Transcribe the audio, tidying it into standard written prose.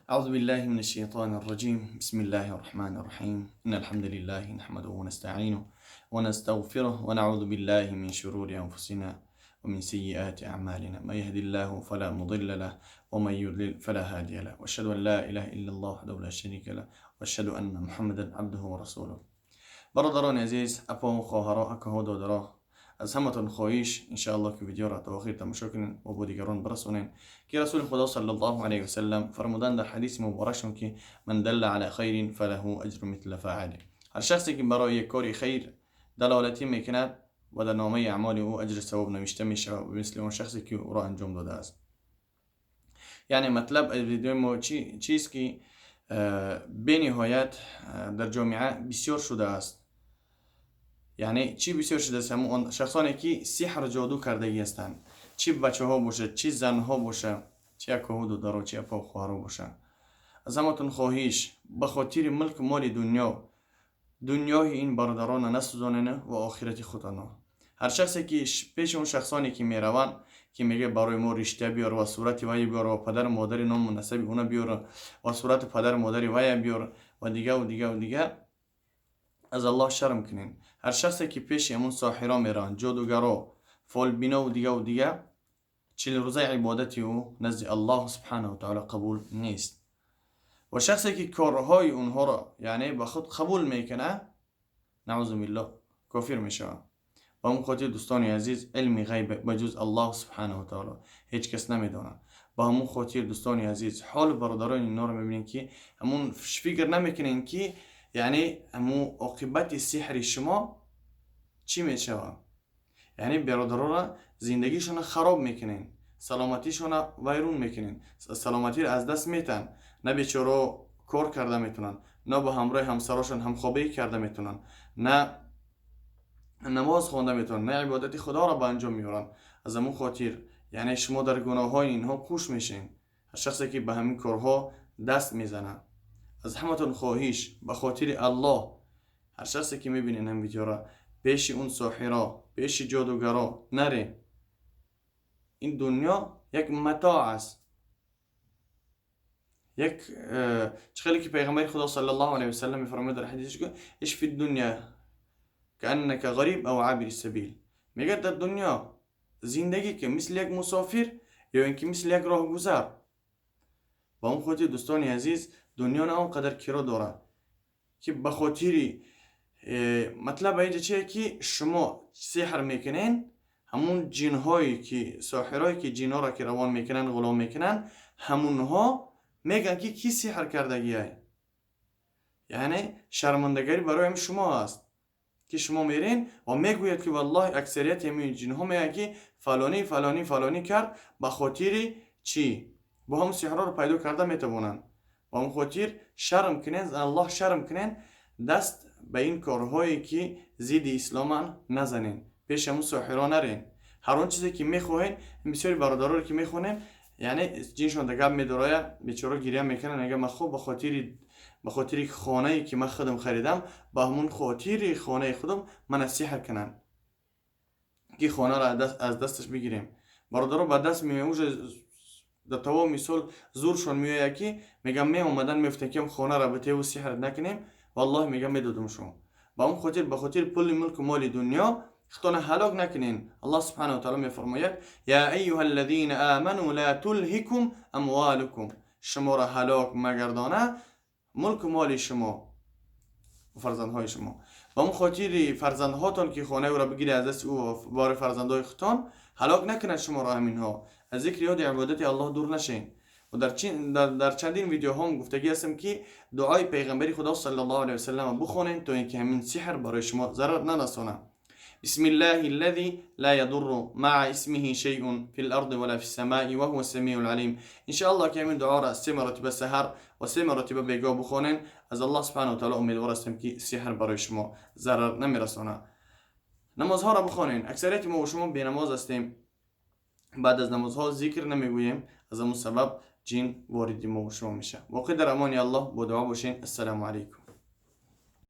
أعوذ بالله من الشيطان الرجيم. بسم الله الرحمن الرحيم. إن الحمد لله نحمده ونستعينه ونستغفره ونعوذ بالله من شرور أنفسنا ومن سيئات أعمالنا. من يهد الله فلا مضل له ومن يضلل فلا هادي له. وأشهد أن لا إله إلا الله وحده لا شريك له وأشهد أن محمدا عبده ورسوله. برادران عزیز، اپا و خواهرا، اکاها، دادرا، از همتون خواهش انشاءالله که ویدیو را تا آخر تماشا کنین و با دیگران برسونین که رسول خدا صلی الله علیه و سلم فرمودن در حدیث مبارکشون که من دل علی خیر فله اجر مثل فاعله. هر شخصی که برای یک کاری خیر دلالتی میکند و در نامه اعمال او اجر ثواب نوشته میشود مثل اون شخصی که او را انجام داده است. یعنی مطلب از ویدیو ما چیست که بنهایت در جامعه بسیار شده است. یعنی چی بسیار شده است؟ همون شخصانی که سحر جادو کردگی هستند، چی بچه ها باشه، چی زن ها باشه، چی اکاها دادرها، چی اپا خواهرها باشه. از همتون خواهش به خاطر ملک مال دنیا، دنیای این برادران نسوزانینه و آخرت خودتان. هر شخصی که پیش اون شخصانی که میروند که میگه برای ما رشته بیار و صورت وی بیار و پدر مادر نام و نسب اونا بیار و صورت پدر مادر وی بیار و دیگه و دیگه و دیگه، از الله شرم کنین. هر شخصی که پیش امون ساحرا میرن، جادوگرا، فالبینا و دیگه و دیگه، 40 روزه عبادت او نزد الله سبحانه و تعالی قبول نیست. و شخصی که کارهای اونها را یعنی به خود قبول میکنه، نعوذ بالله، کافر میشه. و اون خاطر دوستان عزیز، علم غیب بجز الله سبحانه و تعالی هیچ کس نمیدونه. با همون خاطر دوستان عزیز، حال برادران اینا رو میبینین که همون فکر نمیکنین که یعنی همون عاقبت سحر شما چی میشوه. یعنی برادران را زندگیشون خراب میکنین، سلامتیشون ویرون میکنین، سلامتی را از دست میتن. نه بیچاره کار کرده میتونن، نه با همراه همسراشون همخوابگی کرده میتونن، نه نماز خوانده میتونن، نه عبادت خدا را به انجام میارن. از همون خاطر یعنی شما در گناه های اینها کوش میشین. هر شخصی که به همین کارها دست میزنه، از همتون خواهش به خاطر الله، هر شخصی که میبینین هم ویدیو را، پیش اون ساحرا، پیش جادوگرا نره. این دنیا یک متاع است. یک چخیلی که پیغمبر خدا صلی الله علیه و سلم میفرماید در حدیثش که عش فی الدنیا کأنک غریب او عابر السبیل. میگه در دنیا زندگی که مثل یک مسافر یا اینکه مثل یک راهگذر. با اون خاطر دوستان عزیز، دنیا نه اونقدر کرا داره که به خاطر مطلب اینجا چیه که شما سحر میکنین، همون جنهایی که ساحرایی که جنها را که روان میکنن، غلام میکنن، همونها میگن که کی سحر کردگیه. یعنی شرمندگی برای هم شما است که شما میرین و میگوید که والله اکثریت همین جنها میگن که فلانی فلانی فلانی کرد. به خاطر چی؟ با هم سحرها رو پیدا کرده میتوانند. با هم خاطر شرم کنین، از الله شرم کنین، دست به این کارهایی که ضد اسلامن نزنین، پیش همون ساحرا نرین. هر اون چیزی که میخواین، بسیاری برادرها رو که میخونیم، یعنی جنشون در گپ میدارای، بیچاره گریه میکنن، میگه من خوب به خاطر خانه ای که من خودم خریدم، به همون خاطر خانه خودم من سحر کنن که خانه را از دستش بگیریم. برادرها به دست میه در تمام مثال زورشون میآید که میگم می اومدن میفتن که خانه را به و سحر نکنیم، والله میگم میدادم شما. با اون خاطر به خاطر پول ملک و مال دنیا خودتون هلاک نکنین. الله سبحانه و تعالی میفرماید یا ایها الذین آمنوا لا تلهکم اموالکم. شما را هلاک مگردانه ملک و مال شما و فرزندهای شما. با اون خاطر فرزندهاتون که خانه او را بگیری از دست او بار فرزندهای خودتان، هلاک نکنه شما را همینها. از ذکر یاد عبادت الله دور نشین. و در چندین ویدیو هم گفتگی هستم که دعای پیغمبری خدا صلی الله علیه و سلم بخونین تا اینکه همین سحر برای شما ضرر نرسانه. بسم الله الذي لا يضر مع اسمه شيء في الأرض ولا في السماء وهو السميع العليم. إن شاء الله که همین دعا را سه مرتبه سحر و سه مرتبه بیگاه بخونین، از الله سبحانه و تعالی امیدوار هستم که سحر برای شما ضرر نمیرسانه. نمازها را بخونین. اکثریت ما و شما بی نماز هستیم. بعد از نمازها ذکر نمیگوییم، از همون سبب جین وارد ما و شما میشه. باقی در امان الله، با دعا باشین. السلام علیکم.